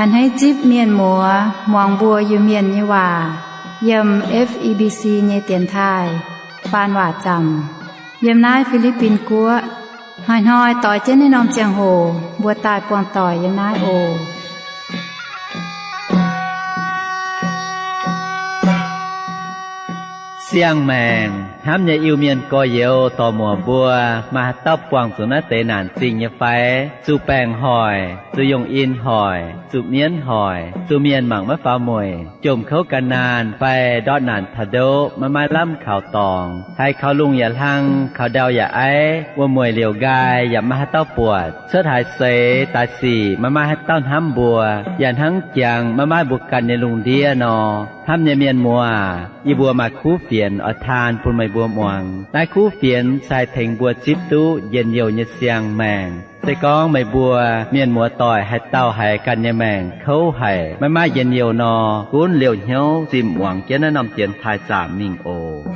A'hneiv zipv mienh muoz muangx mbuo Iu-Mienh nyei waac yiem F E B C nyei dienx taaih faan waac zaamc yiem naaiv Fi^li^bin Guoqv. Hnoi-hnoi doix jienv naaiv norm ziangh hoc mbuo daaih buangh doic yiem naaiv oc. Siang-maengc hnamv nyei Iu-Mienh gorx-youz dorc-muoc mbuo, maaih haaix dauh buangh zuqc naaiv deix naanc zingh nyei fai? Zuqc baengc hoic, zuqc yungh in hoic, zuqc mienv hoic, zuqc mienh mangc maiv faaux mueic, jomc kouv gan naanh fai ndortv naanc taux ndoqv maiv maaih lamh kaux dorngx, haiz kaux lungh yaac hlang, kaux ndau yaac aiv, wuom-mueic liouc nqaai yaac maiv maaih haaix dauh buatc, cuotv haaix seix daaih sic maiv maaih haaix dauh hnamv mbuo, yaac hnangv jangx maiv maaih mbuo ganh nyei lungh ndiev nor. Hnamv nyei mienh muoz, yie mbuo maaih kuv fienx oix taan bun meih mbuo muangx. Naaiv kuv fienx se haih tengx mbuo zipv duqv njien-youh nyei siang-maengc. Se gorngv meih mbuo mienh muoz doic haaix dauh haiz ganh nyei maengc kouv haic, maiv maaih njien-youh nor, gunv liouh hnyouv zimh muangx jienv naaiv norm dienx taaih zaamc mingh oc.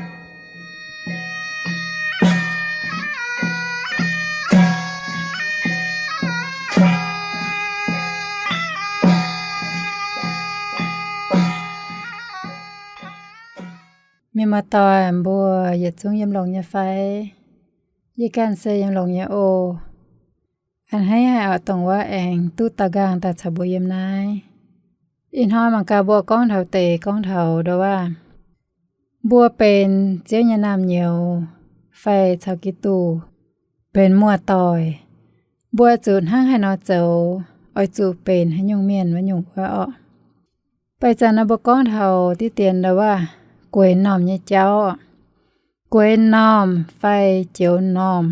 Mienh muoz-doic mbuo yietc zungv yiem longx nyei fai? Yie ganh se yiem longx nyei oc. A'hneiv haic oc, dongh wuov aengx duqv daux nqaang daaih caux mbuo yiem naaiv. Ih hnoi mangc gaax mbuo gorngv taux deix gorngv taux ndau wuov, mbuo benx Ziouv nyei naamh nyouz fai caux Giduc benx muoz-doic, mbuo zuqc hnangv haaix nor zoux, oix zuqc benx haaix nyungc mienh wuov nyungc wuov orqc. Baac ih zanc naaiv mbuo gorngv taux diqv dien ndau wuov gueix normh nyei jauv. Gueix normh fai joux normh,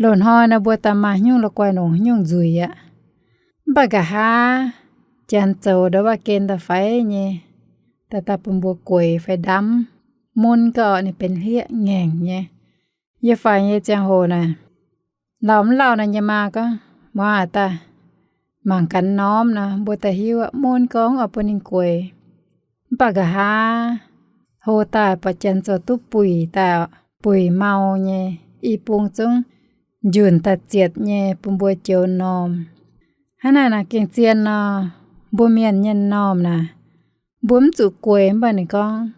loz-hnoi naaiv mbuo daaih maaih haaix nyungc la'guaih longc haaix nyungc nzuiz aqv. Mv baac nqa'haav janx zoux ndau wuov gen daaih faix nyei, daaih daaih bun mbuo gueix fai ndamv, mun gau orqc, ninh benx hlieqv ngaengc nyei. Yie faix nyei ziangh hoc naaic, lauh mv lauh naaic nyei maa gorngv, muoz daaih mangc gaax norm nor, mbuo daaih hiuv aqv, mun gorngv oix bun ninh gueix. Mv baac nqa'haav hlo daaih buatc janx zoux duqv buic daaih, buic mau nyei, i bung zungv njunc daaih zietc nyei bun mbuo joux normh. Hnangv naaic naaic gengh zien nor, mbuo mienh nyei normh naaic, mbuo mv zuqc gueix. Mv baac ninh gorngv,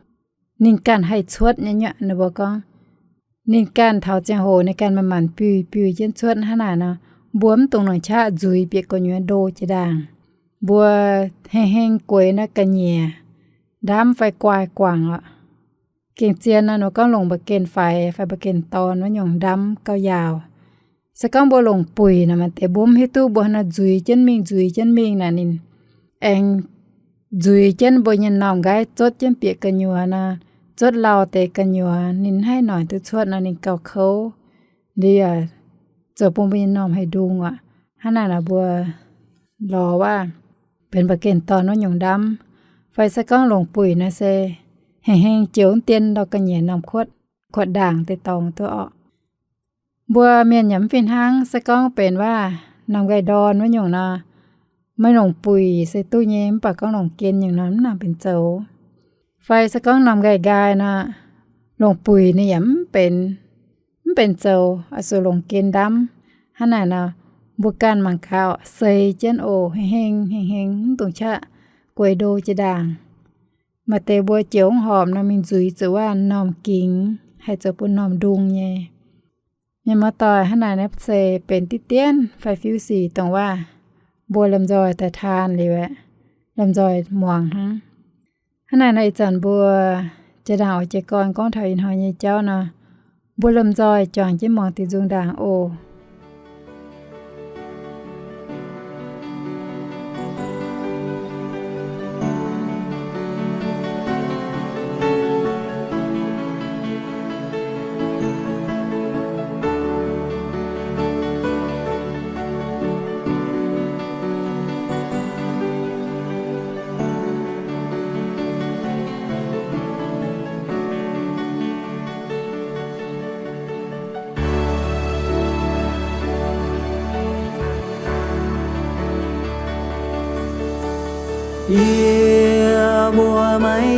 ninh ganh haih cuotv nyei nyuoqc. Ninh mbuo gorngv, ninh ganh taux ziangh hoc ninh ganh manc-manc biui-biui jienv cuotv. Hnangv naaic nor, mbuo mv dungx longc qaqv nzuiz bieqc gu'nyuoz ndo jiex ndaangc. Mbuo heng-heng gueix naaiv ga'nyiec ndamv fai guaaih guangc orqc. Gengh zien nor, ninh gorngv longc mba'gen faix fai mba'gen dorn wuov nyungc ndamv gauh yaauc. Se gorngv mbuo longc buic nor, maaih deix mbuo mv hiuv duqv, mbuo hnangv nor nzuiz jienv mingh, nzuiz jienv mingh naaic, ninh aengx nzuiz jienv mbuo nyei normh nqaiv, zotv jienv bieqc gu'nyuoz nor, zotv lauh deix gu'nyuoz, ninh mv haih noic duqv cuotv nor, ninh gauh kouv. Liuz yaac zoux bun mbuo nyei normh haih ndung orqc. Hnangv naaic nor mbuo lorz wuov benx mba'gen dorn wuov nyungc ndamv, fai se gorngv longc buic nor se heng-heng joux dien ndau ga'nyiec normh kuotv, kuotv ndaangc deix dorngx duqv orqc. Mbuo mienh yaac mv fih hnangv, se gorngv benx wuov normh nqaih ndorn wuov nyungc nor, maiv longc buic se duqv nyei, mv baac gorngv longc gen nyungc nor mv nangc benx zoux. Fai se gorngv normh nqaih nqaai nor, longc buic ninh yaac mv benx, mv benx zoux, oix zuqc longc gen ndamv. Hnangv naaic nor, mbuo ganh mangc gaax orqc, seix jienv oc, heng-heng heng-heng, mv dungx qaqv gueix ndo jiex ndaangc. Maaih deix mbuo joux mv horpc nor mingh nzuiz zuqc wuov normh gingx, haih zoux bun normh ndung nyei. Mienh muoz-doic, hnangv naaic naaiv se benx diqv dienv fai fiuv-sic dongh wuov mbuo lomh nzoih daaih taan liuz aeqv, lomh nzoih muangx hnangv. Hnangv naaic nor ih zanc mbuo jiex ndaangc oix jiez gorn gorngv taux ih hnoi nyei jauv nor, mbuo lomh nzoih juangc jienv muangx diuh nzung ndaangc oc.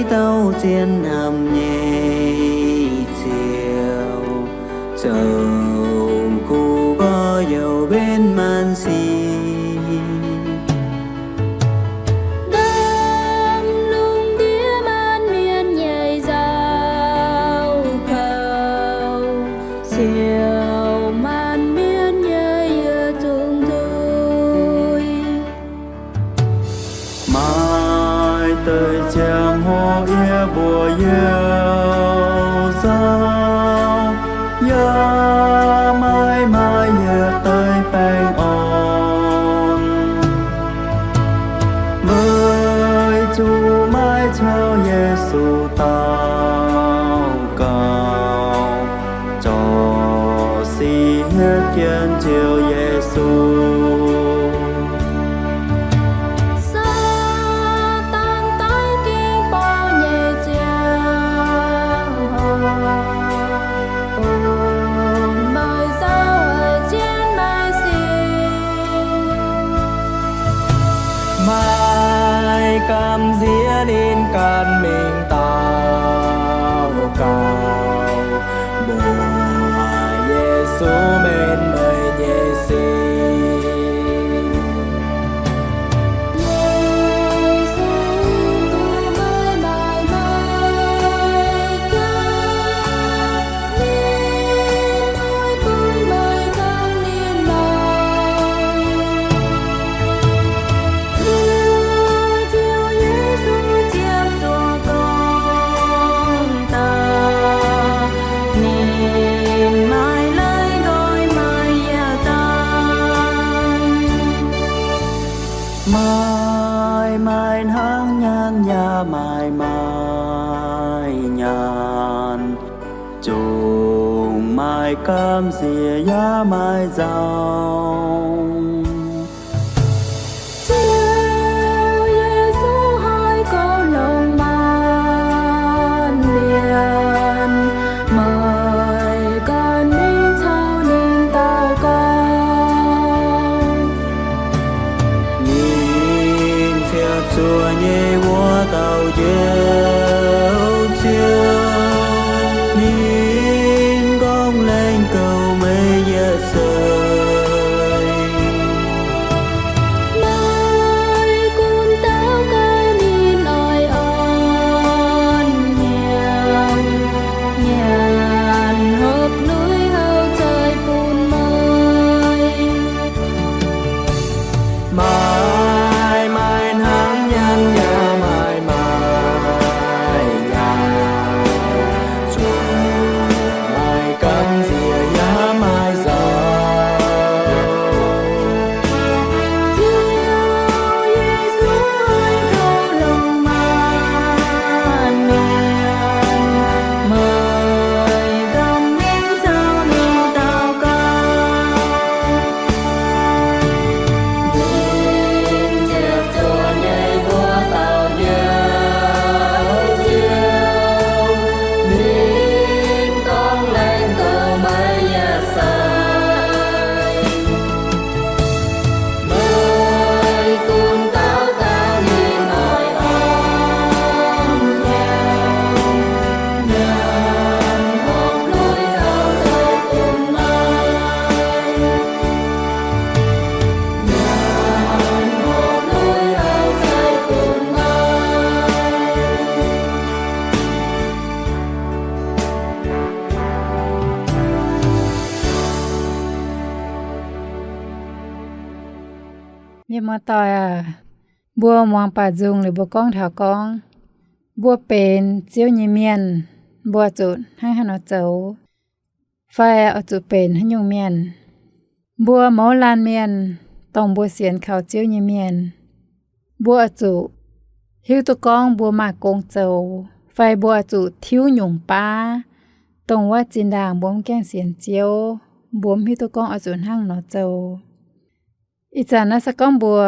Maiv dauh zien hnamv nyei ziouc zoux kuv gorx-youz mbenc maanc sic. Ndaam lungh ndiev maanc mienh nyei nzauh kouv, siouc maanc mienh nyei yietc zungv nzuih. Maaih deix ziangh hoc yie mbuo youh nzauh, yaac maiv maaih yietc deix baengh orn. Weic zuqc maiv caux Yesu daux gaux, zorc sic hietv jienv Ziouv Yesu. Saadaan daiv ging bou nyei ziangh hoc, bun meih nzauh haiz jienv meih singx. Maiv gamh nziex ninh ganh mingh daux gaux, mbuox Yesu mbenc meih nyei singx. Maaih, maaih hnangv nyanc yaac maaih, maaih nyanc, zungv maaih gamh nziex yaac maaih nzauh. Ziouv Yesu haih goux longc maanc mienh, meih ganh mingh caux ninh daux gaux. Ninh ziepc zuoqv nyei wuov dauh Njoux Ziouv, ninh gorngv lengh goux meih yietc seix. Meih gunv daux gaux ninh oix orn hnyouv, nyanc hopv-hluiv houc zeiz bun meih. Maaih, maaih hnangv nyanc yaac maaih, maaih nyanc, zungv maaih gamh nziex yaac maaih nzauh. Ziouv Yesu haih goux longc maanc mienh, meih ganh mingh caux ninh daux gaux. Mienh muoz-doic aac, mbuo muangx baac nzung liuz mbuo gorngv taux gorngv, mbuo benx Ziouv nyei mienh, mbuo zuqc hnangv haaix nor zoux, fai oix zuqc benx haaix nyungc mienh. Mbuo mouz laanh mienh, dongh mbuo sienx kaux Ziouv nyei mienh, mbuo oix zuqc hiuv duqv gorngv mbuo maaih gong zoux, fai mbuo oix zuqc tiuv nyungc baav, dongh wuov zinh ndaangc mbuo mv gaengh sienx Ziouv, mbuo mv hiuv duqv gorngv oix zuqc hnangv nor zoux. Ih zanc naaiv se gorngv mbuo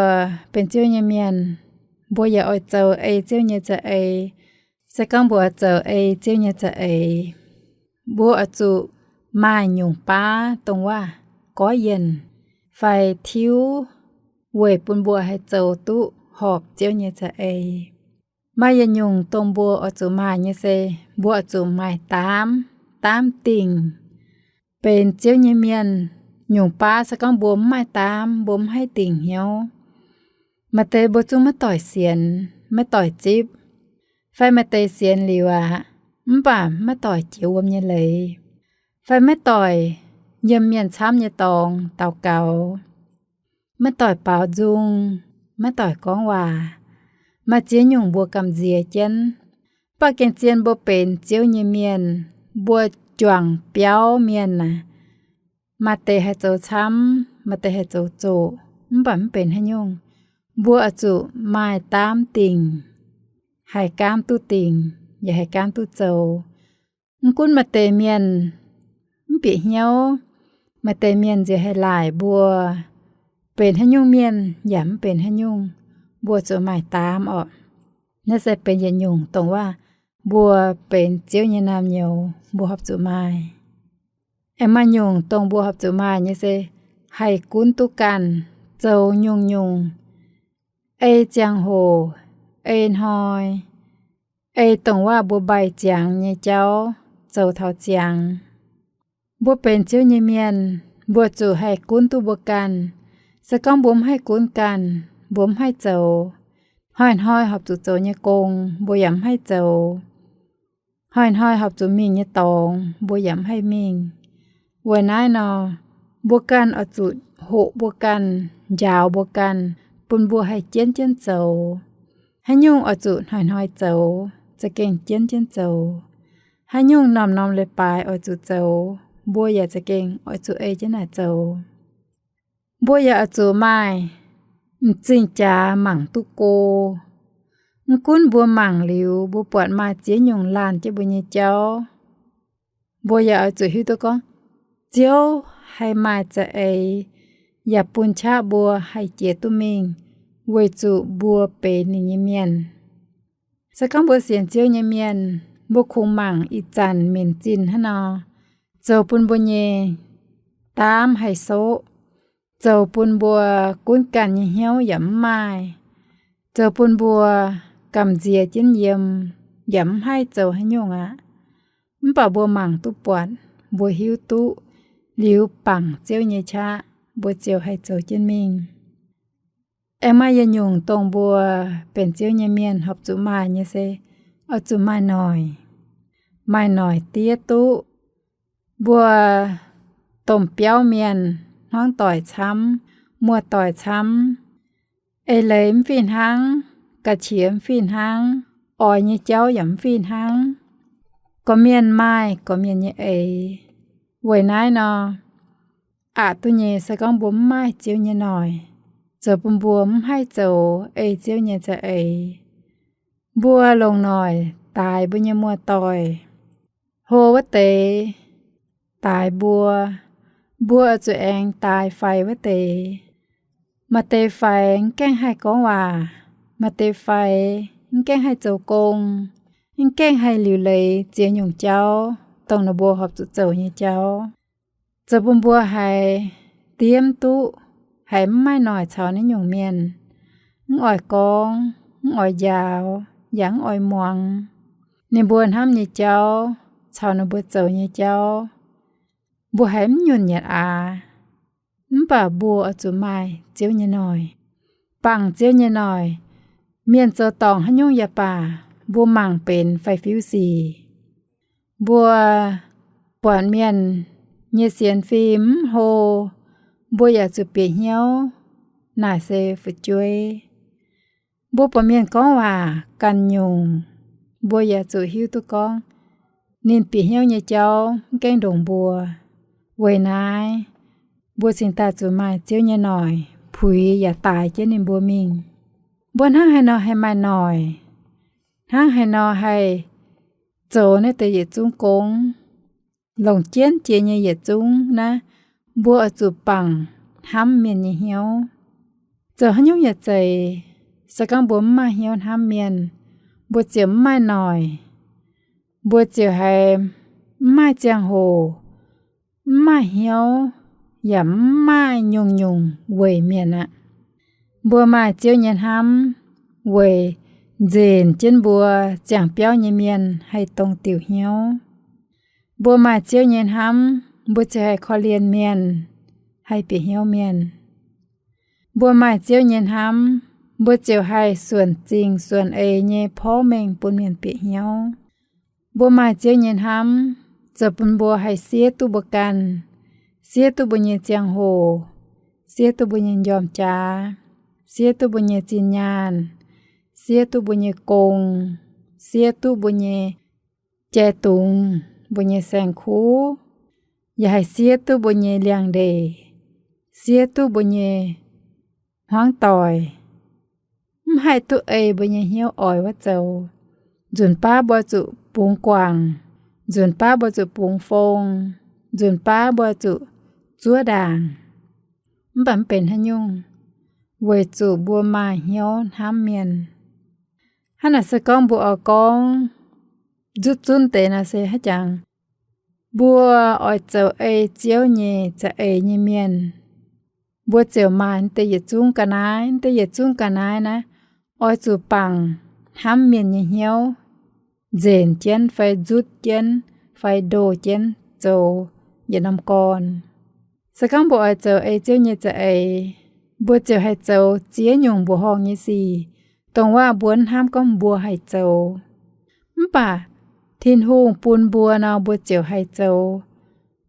benx Ziouv nyei mienh, mbuo yaac oix zoux ei Ziouv nyei za'eix. Se gorngv mbuo oix zoux ei Ziouv nyei za'eix, mbuo oix zuqc maaih nyungc baav dongh wuov gorqv-yienh fai tiuv weic bun mbuo haih zoux duqv horpc Ziouv nyei za'eix. Maaih yietc nyungc dongh mbuo oix zuqc maaih nyei se, mbuo oix zuqc maaih daamv, daamv dingc benx Ziouv nyei mienh. Nyungc baav se gorngv mbuo mv maaih daamv, mbuo mv haih dingc hnyouv. Maaih deix mbuo zungv maiv doic sienx, maiv doic zipv, fai maaih deix sienx liuz aqv, mv baac maiv doic jiex wuom nyei leiz, fai maiv doic yiem mienh camv nyei dorngx daux gaux, maiv doic baaux nzung, maiv doic gorngv waac. Maaih ziex nyungc mbuo gamh nziex jienv. Mv baac gengh zien mbuo benx Ziouv nyei mienh, mbuo juangc biauv mienh aac, maaih deix haih zoux camv, maaih deix haih zoux zoqc, mv baac mv benx haaix nyungc, mbuo oix zuqc maaih daamv dingc, haih gaamv duqv dingc, yaac haih gaamv duqv zoux. Mv gunv maaih deix mienh mv bieqc hnyouv, maaih deix mienh nziex haih laaic mbuo benx haaix nyungc mienh yaac mv benx haaix nyungc, mbuo zuqc maaih daamv orqc. Naaiv se benx yietc nyungc dongh waac mbuo benx Ziouv nyei naamh nyouz mbuo horpc zuqc maaih. Aengx maaih nyungc dongh mbuo horpc zuqc maaih nyei se haih gunv duqv ganh zoux nyungc-nyungc, ei ziangh hoc, ei hnoi, ei dongh waac mbuo mbaih ziangx nyei jauv zoux taux ziangx. Mbuo benx Ziouv nyei mienh, mbuo zuqc haih gunv duqv mbuo ganh. Se gorngv mbuo mv haih gunv ganh, mbuo mv haih zoux, hnoi-hnoi horpc zuqc zoux nyei gong mbuo yaac mv haih zoux, hnoi-hnoi horpc zuqc mingh nyei dorngx mbuo yaac mv haih mingh. Weic naaiv nor, mbuo ganh oix zuqc hoqc mbuo ganh, njaaux mbuo ganh, bun mbuo haih jienv jienv zoux. Haaix nyungc oix zuqc hnoi-hnoi zoux, za'gengh jienv jienv zoux. Haaix nyungc norm-norm leiz-baaix oix zuqc zoux, mbuo yaac za'gengh oix zuqc ei jienv naaic zoux. Mbuo yaac oix zuqc maaih m'zing jaax mangc duqv go. Mv gunv mbuo mangc liuz mbuo buatc maaih ziex nyungc laanh jienv mbuo nyei jauv, mbuo yaac oix zuqc hiuv duqv gorngv, Ziouv haih maaih za'eix yaac bun qaqv mbuo haih jiex duqv mingh, weic zuqc mbuo benx ninh nyei mienh. Se gorngv mbuo sienx Ziouv nyei mienh, mbuo kungx mangc ih zanc minc zinh hnangv nor, zoux bun mbuo nyei daamv haih soqv, zoux bun mbuo gunv ganh nyei hnyouv yaac mv maaih, zoux bun mbuo gamh nziex jienv yiem, yaac mv haih zoux haaix nyungc aqv. Mv baac mbuo mangc duqv buatc, mbuo hiuv duqv, liuz bangc Ziouv nyei qaqv, mbuo ziouc haih zoux jienv mingh. Aengx maaih yietc nyungc dongh mbuo benx Ziouv nyei mienh horpc zuqc maaih nyei se, oix zuqc maaih noic. Maaih noic diev duqv. Mbuo domh biauv mienh, hmuangv doic camv, muoz-doic camv, eix leiz mv fih hnangv, ga'qiex mv fih hnangv, oix nyei jauv yaac mv fih hnangv. Gorqv-mienh maaih gorqv-mienh nyei eix. Weic naaiv nor, aqc duqv nyei se gorngv mbuo mv maaih Ziouv nyei noic, zoux bun mbuo mv haih zoux ei Ziouv nyei za'eix. Mbuo longc noic daix mbuo nyei muoz-doic, hlo wuov deix daix mbuo, mbuo oix zuqc aengx daix faix wuov deix. Maaih deix faix mv gaengh haih gorngv waac, maaih deix faix mv gaengh haih zoux gong, mv gaengh haih liuc leiz ziex nyungc jauv, dongh ninh mbuo horpc zuqc zoux nyei jauv. Zoux bun mbuo haiz diemv duqv, haiz mv maaih noic caux naaiv nyungc mienh, mv oix gorngv, mv oix njaaux, yaac mv oix muangx ninh mbuo hnamv nyei jauv caux ninh mbuo zoux nyei jauv. Mbuo haiz mv nyunc nyatc aax. Mv baac mbuo oix zuqc maaih Ziouv nyei noic, bangc Ziouv nyei noic. Mienh zoux dorngc haaix nyungc yaac baac, mbuo mangc benx fai fiuv sic. Mbuo buatc mienh nyei sienx fim mv hlo, mbuo yaac zuqc bieqc hnyouv, naaic se fu'jueiv. Mbuo buatc mienh gorngv waac ganh nyungc, mbuo yaac zuqc hiuv duqv gorngv ninh bieqc hnyouv nyei jauv mv gaengh ndongc mbuo. Weic naaiv, mbuo cingx daaih zuqc maaih Ziouv nyei noic puix yaac daix jienv ninh mbuo mingh. Mbuo hnangv haaix nor haih maaih noic, hnangv haaix nor haih zoux naaiv deix yietc zungv gong, longc jienv jiex nyei yietc zungv naaiv, mbuo oix zuqc bangc hnamv mienh nyei hnyouv. Zoux haaix nyungc yaac zeiz, se gorngv mbuo mv maaih hnyouv hnamv mienh, mbuo ziouc mv maaih noic. Mbuo ziouc haiz mv maaih ziangh hoc, mv maaih hnyouv, yaac mv maaih nyungc-nyungc weic mienh aqv. Mbuo maaih Ziouv nyei hnamv weic nzenc jienv mbuo ziangh biauv nyei mienh haih dongh diuc hnyouv. Mbuo maaih Ziouv nyei hnamv, mbuo ziouc haih korv-lienh mienh, haih bieqc hnyouv mienh. Mbuo maaih Ziouv nyei hnamv, mbuo ziouc haih suonc zingh suonc eix nyei porv mengh bun mienh bieqc hnyouv. Mbuo maaih Ziouv nyei hnamv zoux bun mbuo haih siev duqv mbuo ganh, siev duqv mbuo nyei ziangh hoc, siev duqv mbuo nyei njormh jaax, siev duqv mbuo nyei zinh nyaanh, siev duqv mbuo nyei gong, siev duqv mbuo nyei jai dungz, mbuo nyei saeng-kuv, yaac haih siev duqv mbuo nyei liangx-ndeic, siev duqv mbuo nyei hmuangv doic. Mv haih duqv ei mbuo nyei hnyouv oix wuov zoux. Nzunc baav mbuo zuqc bungx guangc, nzunc baav mbuo zuqc bungx fong, nzunc baav mbuo zuqc zuov ndaangc. Mv baac mv benx haaix nyungc, weic zuqc mbuo maaih hnyouv hnamv mienh. Hnangv naaic se gorngv mbuo oix gorngv nzutv zunv deix naaic se haaix jangx, mbuo oix zoux ei Ziouv nyei za'eix nyei mienh, mbuo ziouc maaih deix yietc zungv ga'naaiv. Deix yietc zungv ga'naaiv naaiv oix zuqc bangc hnamv mienh nyei hnyouv, nzenc jienv fai nzutv jienv fai ndoh jienv zoux yietc norm gorn. Se gorngv mbuo oix zoux ei Ziouv nyei za'eix, mbuo ziouc haih zoux ziex nyungc mbuoqc horngh nyei sic, dongh waac mbuo hnamv gorngv mbuo haih zoux. Mv baac Tin-Hungh bun mbuo nor, mbuo ziouc haih zoux.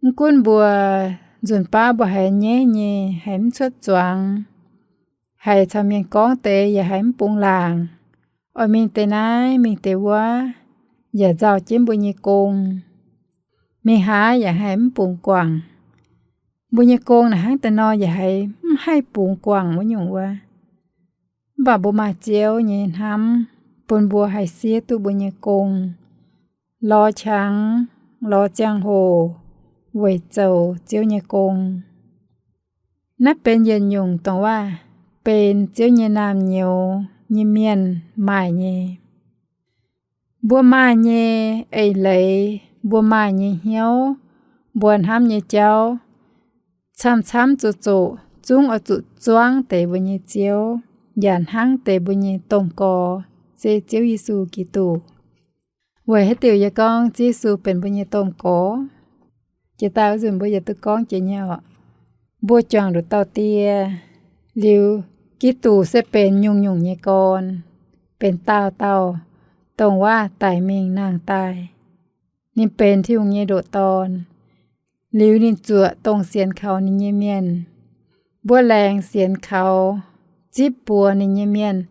Mv gunv mbuo nzunc baav mbuo haiz nyaiv nyei, haiz mv cuotv zuangx, haiz caux mienh gorngv deix yaac haiz mv bungx laangc, oix mingh deix naaiv mingh deix wuov, yaac nzauh jienv mbuo nyei gong. Mingh haaix yaac haiz mv bungx guangc. Mbuo nyei gong naaic hnangv deix nor yaac haiz mv haih bungx guangc wuov nyungc wuov. Mv baac mbuo maaih Ziouv nyei hnamv bun mbuo haih siev duqv mbuo nyei gong, lorz qangx, lorz ziangh hoc weic zoux Ziouv nyei gong. Naaiv benx yietc nyungc dongh waac benx Ziouv nyei naamh nyouz nyei mienh maaih nyei. Mbuo maaih nyei eix leiz, mbuo maaih nyei hnyouv, mbuo hnamv nyei jauv, camv-camv zoqc zoqc zungv oix zuqc zuangv deix mbuo nyei Ziouv, yaac hnangv deix mbuo nyei Domh Gorx, se Ziouv Yesu Giduc. Weic haaix diuc yie gorngv Ziouv Yesu benx mbuo nyei Domh Gorx? Jiex daaih wuov nzunc mbuo yietc duqv gorngv jiex nyei oc. Mbuo juangc nduqc dauh die, liuz Giduc se benx nyungc-nyungc nyei gorn, benx dauh dauh dongh waac daic mingh nangh daaih. Ninh benx Tin-Hungh nyei ndoqc Dorn, liuz ninh zuoqc dongh sienx kaux ninh nyei mienh. Mbuo laengz sienx kaux, zipv buoz ninh nyei mienh,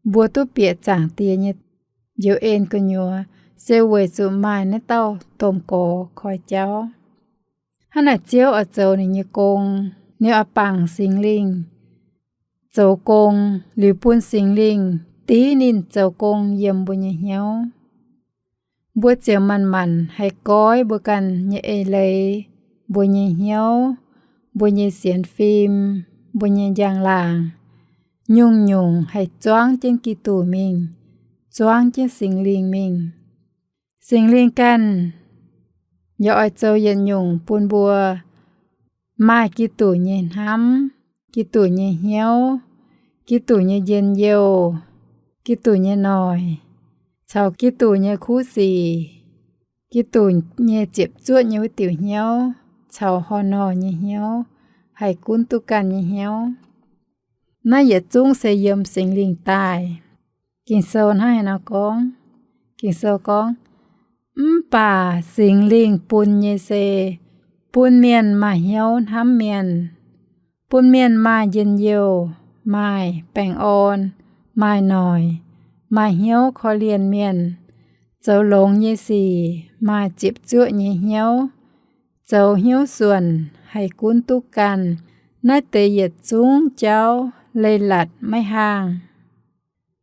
mbuo duqv bieqc Zaangc Diex nyei njoux en gu'nyuoz, se weic zuqc maaih naaiv dauh Domh Gorx koi jauv. Hnangv naaic Ziouv oix zoux ninh nyei gong, ninh oix bangc Singx Lingh zoux gong, liuz bun Singx Lingh div ninh zoux gong yiem mbuo nyei hnyouv. Mbuo ziouc manc-manc haih goiv mbuo ganh nyei eix leiz, mbuo nyei hnyouv, mbuo nyei sienx fim, mbuo nyei njang-laangc, nyungc-nyungc haih zuangv jienv Giduc mingh, zuangv jienv Singx Lingh mingh. Singx Lingh ganh yaac oix zoux yietc nyungc bun mbuo maaih Giduc nyei hnamv, Giduc nyei hnyouv, Giduc nyei njien-youh, Giduc nyei noic, caux Giduc nyei kuv sic, Giduc nyei ziepc zuoqv nyei wuov diuc hnyouv, caux horh norh nyei hnyouv, haih gunv duqv ganh nyei hnyouv. Naaiv yietc zungv se yiem Singx Lingh daaih. Ging-Sou hnangv haaix nor gorngv? Ging-Sou gorngv, mv baac Singx Lingh bun nyei se bun mienh maaih hnyouv hnamv mienh, bun mienh maaih njien-youh, maaih baengh orn, maaih noic, maaih hnyouv korv-lienh mienh, zoux longx nyei sic, maaih ziepc zuoqv nyei hnyouv, zoux hnyouv suonc, haih gunv duqv ganh. Naaiv deix yietc zungv jauv leiz-latc maiv haangh.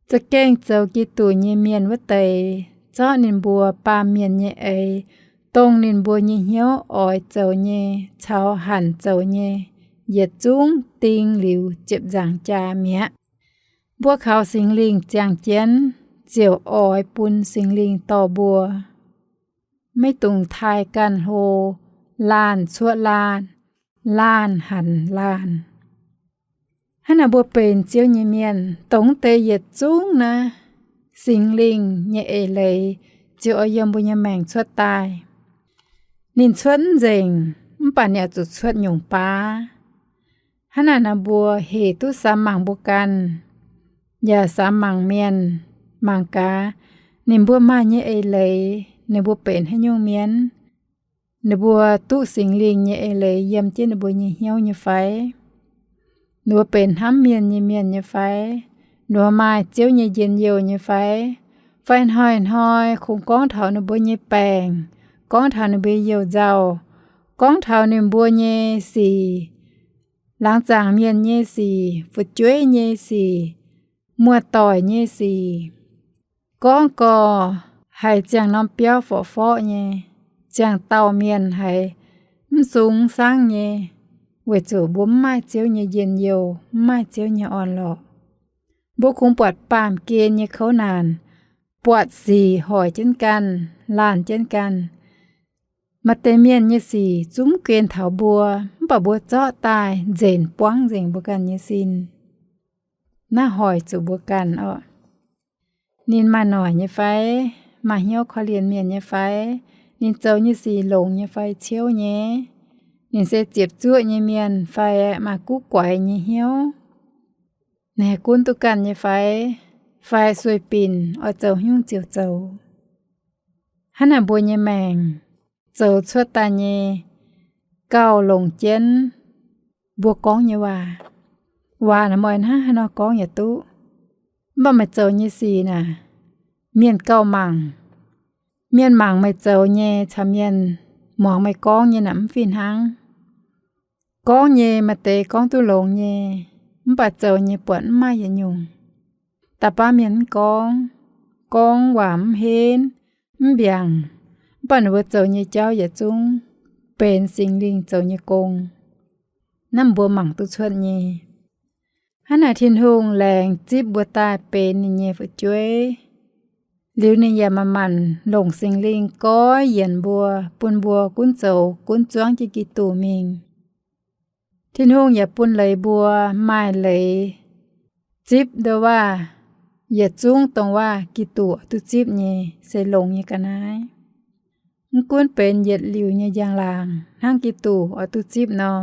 Za'gengh zoux Giduc nyei mienh wuov deix, zorqv ninh mbuo baamh mienh nyei eix, dongh ninh mbuo nyei hnyouv oix zoux nyei caux hanc zoux nyei, yietc zungv ding liuz ziepc nzaangc jaax mi'aqv. Mbuo kaux Singx Lingh ziangh jienv, ziouc oix bun Singx Lingh dorh mbuo. Maiv dungx taaih ganh hlo, laanh cuoqv laanh, laanh hanc laanh. Hnangv naaic mbuo benx Ziouv nyei mienh, dongh deix yietc zungv naaiv, Singx Lingh nyei eix leiz ziouc oix yiem mbuo nyei maengc cuotv daaih. Ninh cuotv mv nzengc, mv baac ninh oix zuqc cuotv nyungc baav. Hnangv naaic nor mbuo hec duqv samx mangc mbuo ganh, yaac samx mangc mienh, mangc gaax ninh mbuo maaih nyei eix leiz, ninh mbuo benx haaix nyungc mienh, ninh mbuo duqv Singx Lingh nyei eix leiz yiem jienv ninh mbuo nyei hnyouv nyei fai? Ninh mbuo benx hnamv mienh nyei mienh nyei fai? Ninh mbuo maaih Ziouv nyei njien-youh nyei fai? Fai hnoi-hnoi kungx gorngv taux ninh mbuo nyei baengc, gorngv taux ninh mbuo youh nzauh, gorngv taux ninh mbuo nyei sic, laangz zaangc mienh nyei sic, fu'jueiv nyei sic, muoz-doic nyei sic, gorngv gorx haiz ziangh norm biauv forqv-forqv nyei, ziangh dauh mienh haiz mv sung mv saangv nyei, weic zuqc mbuo mv maaih Ziouv nyei njien-youh, mv maaih Ziouv nyei orn-lorqc. Mbuo kungx buatc baamh gen nyei kouv naanc, buatc sic hoic jienv ganh, laanh jienv ganh. Maaih deix mienh nyei sic zungv mv gen taux mbuo, mv baac mbuo zorqv daaih nzenc buangv nzengc mbuo ganh nyei sin. Naaiv hoic zuqc mbuo ganh orqc. Ninh maaih noic nyei fai? Maaih hnyouv korv-lienh mienh nyei fai? Ninh zoux nyei sic longx nyei fai ciouv nyei? Ninh se ziepc zuoqv nyei mienh fai maaih guv guaix nyei hnyouv? Ninh haih gunv duqv ganh nyei fai? Fai sueih binc oix zoux haaix nyungc ziouc zoux? Hnangv naaic mbuo nyei maengc zoux cuotv daaih nyei gauh longc jienv mbuo gorngv nyei waac. Waac naaic meih hnangv haaix nor gorngv yaac duqv, mv baac meih zoux nyei sic naaic, mienh gauh mangc. Mienh mangc meih zoux nyei caux mienh muangx meih gorngv nyei naaic mv fih hnangv. Gorngv nyei maaih deix gorngv duqv longx nyei, mv baac zoux nyei buatc mv maaih yietc nyungc. Da'faanh mienh mv gorngv, gorngv waac mv henv, mv mbiaangc, mv baac ninh mbuo zoux nyei jauv yietc zungv benx Singx Lingh zoux nyei gong. Naaiv mbuo mangc duqv cuotv nyei. Hnangv naaic Tin-Hungh laengz zipv mbuo daaih benx ninh nyei fu'jueiv. Liuz ninh yaac manc-manc longc Singx Lingh goiv yienc mbuo, bun mbuo gunv zoux gunv zuangv jienv Giduc mingh. Tin-Hungh yaac bun leiz mbuo maaih leiz zipv nduov waac, yietc zungv dongh waac Giduc duqv zipv nyei se longx nyei ga'naaiv. Mv gunv benx yietc liuz nyei njang-laangc hnangv Giduc oix duqv zipv nor,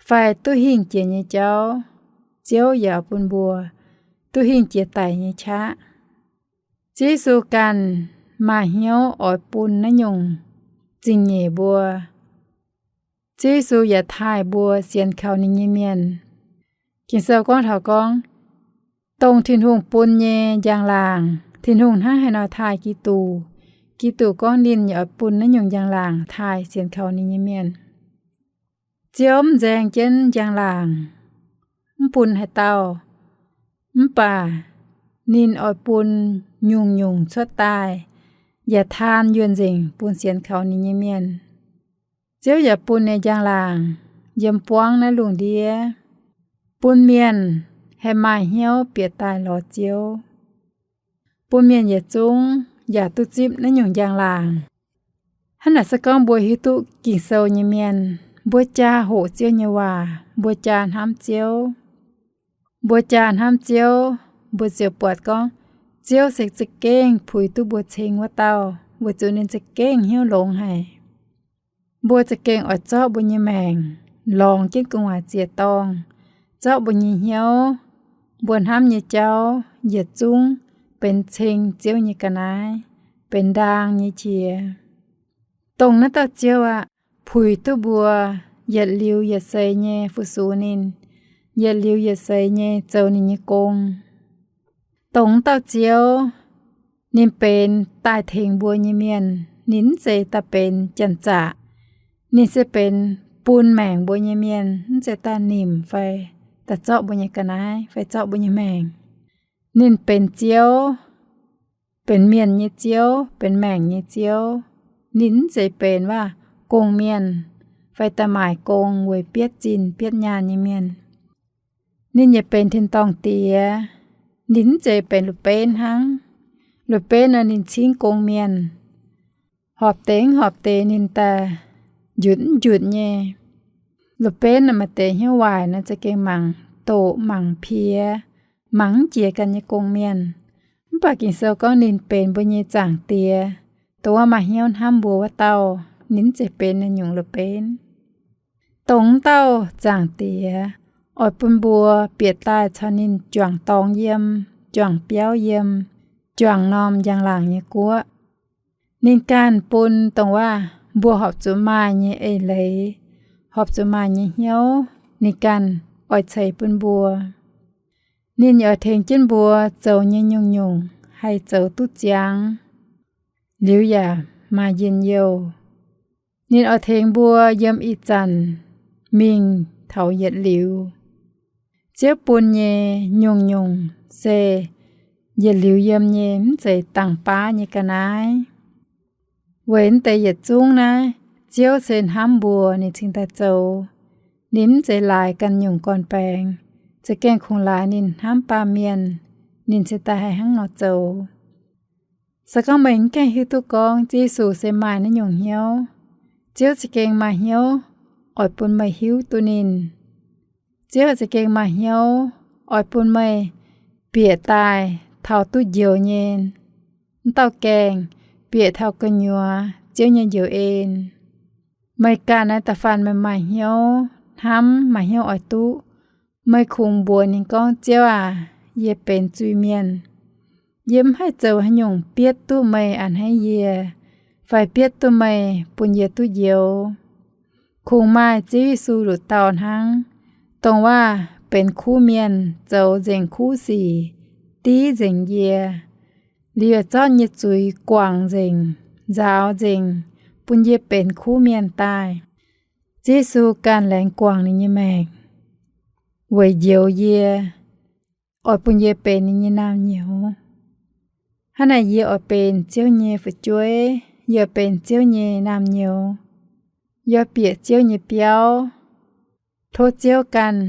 fai duqv hingh jiex nyei jauv, Ziouv yaac bun mbuo duqv hingh jiex daic nyei qaqv. Ziouv Yesu ganh maaih hnyouv oix bun naaiv nyungc zingh nyeic mbuo. Ziouv Yesu yaac taaih mbuo sienx kaux ninh nyei mienh. Ging-Sou gorngv taux gorngv, dongh Tin-Hungh bun nyei njang-laangc, Tin-Hungh hnangv haaix nor taaih Giduc, Giduc gorngv ninh yaac oix bun naaiv nyungc njang-laangc taaih sienx kaux ninh nyei mienh. Ziouv mv nzaeng jienv njang-laangc, mv bun haaix dauh, mv baac ninh oix bun nyungc-nyungc cuotv daaih, yaac taan yuonh nzengc bun sienx kaux ninh nyei mienh. Ziouv yaac bun ninh njang-laangc yiem buangv naaiv lungh ndiev, bun mienh haih maaih hnyouv bieqc daaih lorz Ziouv, bun mienh yietc zungv yaac duqv zipv naaiv nyungc njang-laangc. Hnangv naaic se gorngv mbuo hiuv duqv Ging-Sou nyei mienh, mbuo jaa hoqc Ziouv nyei waac, mbuo jaa hnamv Ziouv. Mbuo jaa hnamv Ziouv, mbuo ziouc buatc gorngv Ziouv se za'gengh puix duqv mbuo ceng wuov dauh, weic zuqc ninh za'gengh hnyouv longx haic. Mbuo za'gengh oix zorqv mbuo nyei maengc lorngx jienv gu'nguaaic ziec-dorngh, zorqv mbuo nyei hnyouv, mbuo hnamv nyei jauv yietc zungv benx ceng Ziouv nyei ga'naaiv, benx ndaang nyei qiex. Dongh naaiv dauh Ziouv aqv, puix duqv mbuo yietc liuz yietc seix nyei fu-sux ninh, yietc liuz yietc seix nyei zoux ninh nyei gong. Dongh naaiv dauh Ziouv, ninh benx daaih tengx mbuo nyei mienh. Ninh mv zeiz daaih benx janx-zaqc. Ninh se benx bun maengc mbuo nyei mienh, mv zeiz daaih nimc fai daaih zorqv mbuo nyei ga'naaiv fai zorqv mbuo nyei maengc. Ninh benx Ziouv, benx mienh nyei Ziouv, benx maengc nyei Ziouv. Ninh mv zeiz benx waac gong-mienh fai daaih maaic gong weic bietv zinh bietv nyaanh nyei mienh. Ninh yaac benx tin-dorngh Diex. Ninh mv zeiz benx la'benv hnangv. La'benv nor ninh cingv gong-mienh, horpc deix mv horpc deix ninh daaih njutc mv njutc nyei. La'benv nor maaih deix hnyouv waaic nor za'gengh mangc doqc mangc piex, mangc mv jiex ganh nyei gong-mienh. Mv baac Ging-Sou gorngv ninh benx mbuo nyei Zaangc Diex, dongh wuov maaih hnyouv hnamv mbuo wuov dauh. Ninh mv zeiz benx naaiv nyungc la'benv. Dongh wuov dauh Zaangc Diex oix bun mbuo bieqc daaih caux ninh juangc dorngx yiem, juangc biauv yiem, juangc norm njang-laangc nyei guoqv. Ninh ganh bun dongh wuov mbuo horpc zuqc maaih nyei eix leiz, horpc zuqc maaih nyei hnyouv, ninh ganh oix ceix bun mbuo. Ninh oix tengx jienv mbuo zoux nyei nyungc-nyungc haih zoux duqv ziangx, liuz yaac maaih njien-youh. Ninh oix tengx mbuo yiem ih zanc mingh taux yietc liuz. Ziouv bun nyei nyungc-nyungc se yietc liuz yiem nyei, mv zeiz dangh baav nyei ga'naaiv. Weic naaiv deix yietc zungv naaiv, Ziouv se hnamv mbuo ninh cingx daaih zoux. Ninh mv zeiz laaix ganh nyungc gorn-baengx, za'gengh kungx laaix ninh hnamv baamh mienh, ninh cingx daaih haih hnangv nor zoux. Se gorngv meih mv gaengh hiuv duqv gorngv Ziouv Yesu se maaih naaiv nyungc hnyouv, Ziouv za'gengh maaih hnyouv oix bun meih hiuv duqv ninh. Ziouv za'gengh maaih hnyouv oix bun meih bieqc daaih taux duqv njoux nyei, mv dauh gaengh bieqc taux gu'nyuoz Ziouv nyei njoux en. Meih ganh naaiv da'faanh meih maaih hnyouv hnamv, maaih hnyouv oix duqv, meih kungx mbuox ninh gorngv, Ziouv aac, yie benx zuiz-mienh. Yie mv haih zoux haaix nyungc bietv duqv meih a'hneiv yie, fai bietv duqv meih bun yie duqv njoux. Kungx maaih Ziouv Yesu nduqc dauh hnangv, dongh wuov benx kuv mienh, zoux nzengc kuv sic, div nzengc yie, liuz zorqv nyei zuiz guangc nzengc, nzaaux nzengc, bun yie benx kuv mienh daaih. Ziouv Yesu ganh laengz guangc ninh nyei maengc weic njoux yie, oix bun yie benx ninh nyei naamh nyouz. Hnangv naaic yie oix benx Ziouv nyei fu'jueiv, yie oix benx Ziouv nyei naamh nyouz, yie oix bieqc Ziouv nyei biauv. Tov Ziouv ganh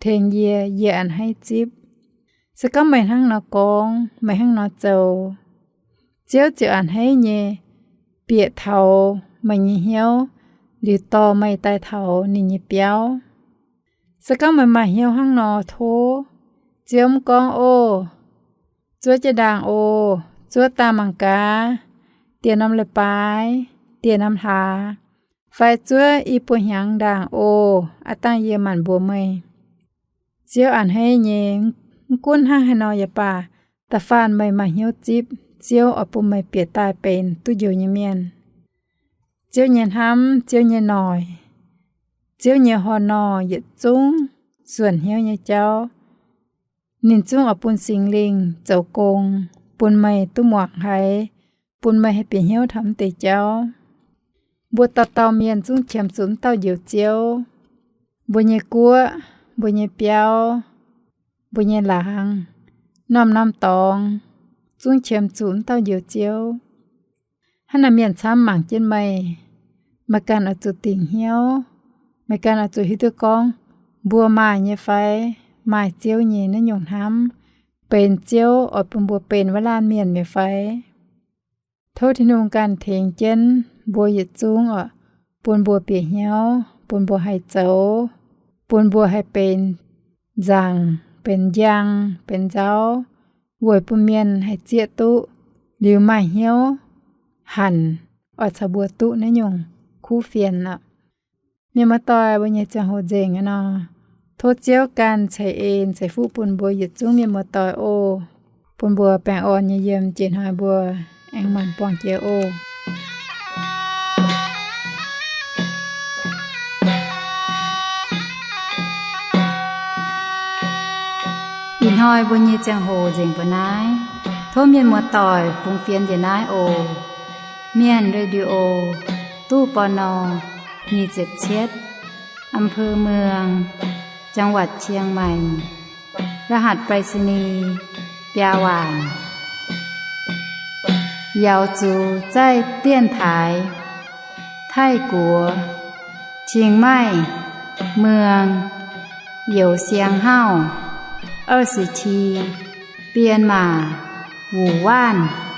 tengx yie, yie a'hneiv zipv. Se gorngv meih hnangv nor gorngv, meih hnangv nor zoux, Ziouv ziouc a'hneiv nyei bieqc taux meih nyei hnyouv, liuz dorh meih daaih taux ninh nyei biauv. Se gorngv meih maaih hnyouv hnangv nor, tov Ziouv mv gorngv, Ov, zuov jienv ndaangc oc, zuov daaih mangc gaax, dieh norm leiz-baaix, dieh norm hlaax, fai zuov i buo hnyangx ndaangc oc, aav dangh yie maanc mbuox meih. Ziouv a'hneiv nyei. Mv gunv hnangv haaix nor yaac baac, da'faanh meih maaih hnyouv zipv, Ziouv oix bun meih bieqc daaih benx duqv njoux nyei mienh. Ziouv nyei hnamv, Ziouv nyei noic, Ziouv nyei horh nor yietc zungv suonc hnyouv nyei jauv. Ninh zungv oix bun Singx Lingh zoux gong, bun meih duqv muangx haiz, bun meih haih bieqc hnyouv taux mv deix jauv. Mbuo dauh dauh mienh zungv qiemx zuqc mv dauh Njoux Ziouv. Mbuo nyei guoqv, mbuo nyei biauv, mbuo nyei laangz, norm-norm dorngx zungv qiemx zuqc mv dauh Njoux Ziouv. Hnangv naaic mienh camv mangc jienv meih, meih ganh oix zuqc dingc hnyouv. Meih ganh oix zuqc hiuv duqv gorngv mbuo maaih nyei fai, maaih Ziouv nyei naaiv nyungc hnamv, benx Ziouv oix bun mbuo benx wuov laanh mienh mi'aqv fai. Tov Tin-Hungh ganh tengx jienv mbuo yietc zungv oc, bun mbuo bieqc hnyouv, bun mbuo haih zoux, bun mbuo haih benx nzaangc, benx njang, benx nzauv, weic bun mienh haih zieqv duqv, liuz maaih hnyouv hanc oix caux mbuo duqv naaiv nyungc kuv fienx oc. Mienh muoz-doic, mbuo nyei ziangh hoc nzengc aqv nor, tov Ziouv ganh ceix en ceix fuqv bun mbuo yietc zungv mienh muoz-doic oc. Bun mbuo baengh orn nyei yiem, jiex hnoi mbuo aengx maanc buangh jiex oc. Ih hnoi mbuo nyei ziangh hoc nzengc mbuo naaiv. Tov mienh muoz-doic fungx fienx njiec naaiv oc. Mienh Radio, ตู้ ปณ. nyic ziepc cietv, อำเภอเมือง จังหวัดเชียงใหม่ รหัสไปรษณีย์ biaa waanc. Yaux zuqc zaih dienx taaix Taiv-Guoqv, Chiang Mai, เมือง Youz Siang Hauv, 二十七, 编码 Wu Wanv.